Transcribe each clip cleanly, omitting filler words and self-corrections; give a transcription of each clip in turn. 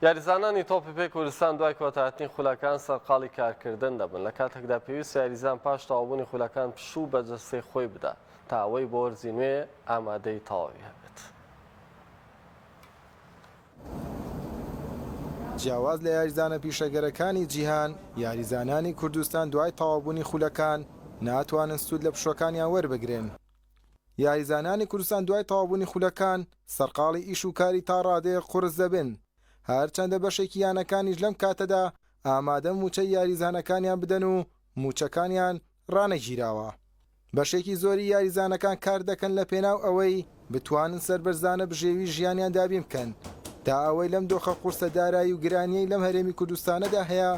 یاریزانانی تۆپی پێی کوردستان دوای کۆتایهاتنی خولەکان سەرقاڵی کارکردن دەبن، لە کاتێکدا پێویستە یاریزان پاش تەواوبوونی خولەکان پشوو بە جەستەی خۆی بدات تا ئەوەی بۆ وەرزی نوێ ئامادەیی تەواوی هەبێت. جیاواز لە یاریزانە پیشەگەرەکانی جیهان، یاریزانانی کوردستان دوای تەواوبوونی خولەکان ناتوانن سوود لە پشووەکانیان وەربگرن. یاریزانانی کوردستان دوای تەواوبوونی خولەکان سەرقاڵی ئیش و کاری تا ڕادەیەک قورس دەبن، هەرچەندە بەشێکی یانەکانیش لەم کاتەدا ئامادەن مووچەی یاریزانەکانیان بدەن و مووچەکانیان ڕانەگیراوە. بەشێکی زۆری یاریزانەکان کار دەکەن لە پێناو ئەوەی بتوانن سەربەرزانە بژێوی ژیانیان دابین بکەن تا ئەوەی لەم دۆخە قورسە دارایی و گرانیەی لەم هەرێمی کوردستانەدا هەیە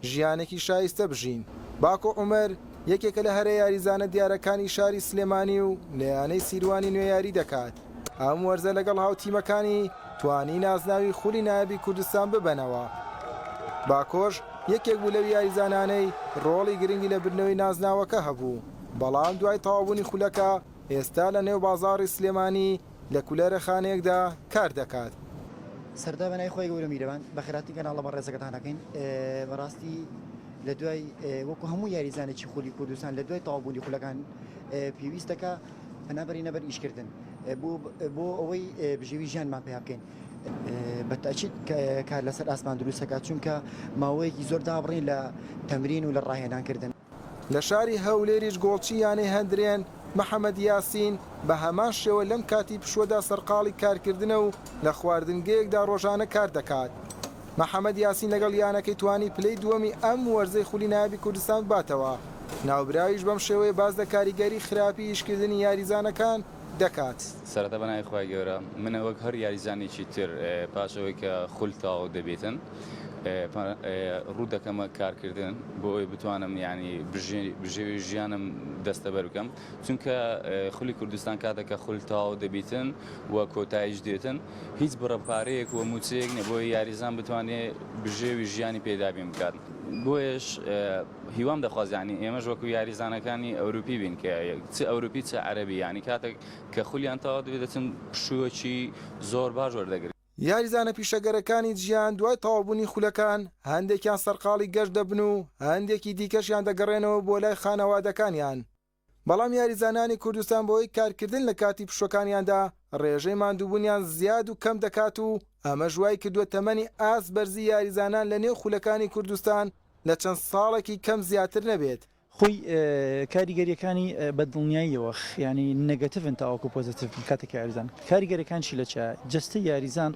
ژیانێکی شایستە بژین. باکۆ عومەر یەکێکە لە هەرە یاریزانە دیارەکانی شاری سلێمانی و لە یانەی سیروانی نوێ یاری دەکات، ئەم وەرزە لەگەڵ هاوتیمەکانی توانی نازناوی خولی نایابی کوردستان ببەنەوە. باکۆش یەکێک بوو لەو یاریزانانەی ڕۆڵی گرنگی لە بردنەوەی نازناوەکە هەبوو، بەڵام دوای تەواوبوونی خولەکە ئێستا لە نێو بازاڕی سلێمانی لە کولەرە خانەیەکدا کار دەکات. سەرەتا بە ناوی خوای گەورە میرەبان بەخێرهاتنی کەناڵە بەڕێزەکەتان ئەکەین بەڕاستی لە دوای وەکو هەموو یاریزانێکی خولی کوردستان لە دوای تەواوبوونی خولەکان پێویستەکە پەنا بەرینە بەر ئیشکردن بۆ بۆ ئەوەی بژێوی ژیانمان پیا بکەین بە تەئکید کار لەسەر ئاسمان دروست دەکات چونکە ماوەیەکی زۆر دابڕین لە تەمرین و لە ڕاهێنانکردن. لە شاری هەولێریش گۆڵچی یانەی هەندرێن، محەمەد یاسین، بە هەمان شێوە لەم کاتی پشووەدا سەرقاڵی کارکردنە و لە خواردنگەیەکدا ڕۆژانە کار دەکات. محەمەد یاسین لەگەڵ یانەکەی توانی پلەی دووەمی ئەم وەرزەی خولی نایابی کوردستان بباتەوە، ناوبراویش بەم شێوەیە باس لە کاریگەری خراپی ئیشکردنی یاریزانەکان دەکات. سەرەتا بەناوی خوای گەورە، من وەک هەر یاریزانێکی تر پاش ئەوەی کە خول تەواو دەبێتن ڕوو دەکەمە کارکردن بۆ ئەوەی بتوانم یعنی بژێوی ژیانم دەستەبەر بکەم چونکە خولی کوردستان کاتێک کە خول تەواو دەبیتن و کۆتاییش دێتن هیچ بڕە پارەیەک و مووچەیەک نیە بۆ یاریزان بتوانێت بژێوی ژیانی پێ دابین بکات بۆیەش هیوام دەخواست یانی ئێمەش وەکو یاریزانەکانی ئەوروپی بین کە چ ئەوروپی چ عەرەبی یانی کاتێک کە خولیان تەواو دەبێت دەچن پشووەکی زۆر باش وەردەگرن. یاریزانە پیشەگەرەکانی جیهان دوای تەواوبوونی خولەکان هەندێکیان سەرقاڵی گەشت دەبن و هەندێکی دیکەشیان دەگەڕێنەوە بۆ لای خانەوادەکانیان، بەڵام یاریزانانی کوردستان بەهۆی کارکردن لە کاتی پشووەکانیاندا رێژەی ماندووبوونیان زیاد و کەم دەکات و ئەمەش وایکردووە تەمەنی ئاست بەرزی یاریزانان لە نێو خولەکانی کوردستان لە چەند ساڵێکی کەم زیاتر نەبێت. خۆی کاریگەریەکانی بە دڵنیاییەوە یانی نێگەتیڤن تاوەکو پۆزەتیڤ بن کاتێک کە یاریزان کاریگەریەکان چی لە چیا جەستەی یاریزان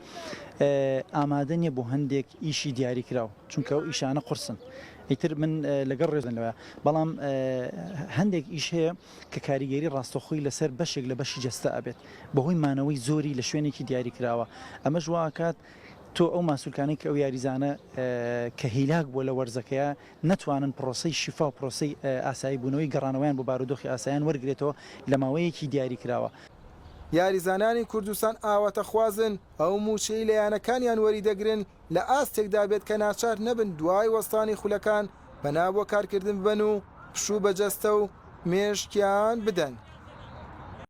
ئامادە نییە بۆ هەندێک ئیشی دیاریکراو چونکە ئەو ئیشانە قورسن ئیتر من لەگەڵ ڕێزن لەوە بەڵام هەندێک ئیش هەیە کە کاریگەری ڕاستەخۆی لەسەر بەشێک لە بەشی جەستە ئەبێت بەهۆی مانەوەی زۆری لە شوێنێکی دیاریکراوە ئەمەش واکات تۆ ئەو ماسولکانەی کە ئەو یاریزانە کە هیلاک بووە لە وەرزەکەیا نەتوانن پرۆسەی شیفا و پرۆسەی ئاسایی بوونەوەی گەڕانەوەیان بۆ بارودۆخی ئاسایان وەرگرێتەوە لە ماوەیەکی دیاریکراوە. یاریزانانی کوردستان ئاواتەخوازن ئەو مووچەی لە یانەکانیان وەریدەگرن لە ئاستێکدا بێت کە ناچار نەبن دوای وەستانی خولەکان پەنا بۆ کارکردن ببەن و پشوو بە جەستە و مێشکیان بدەن.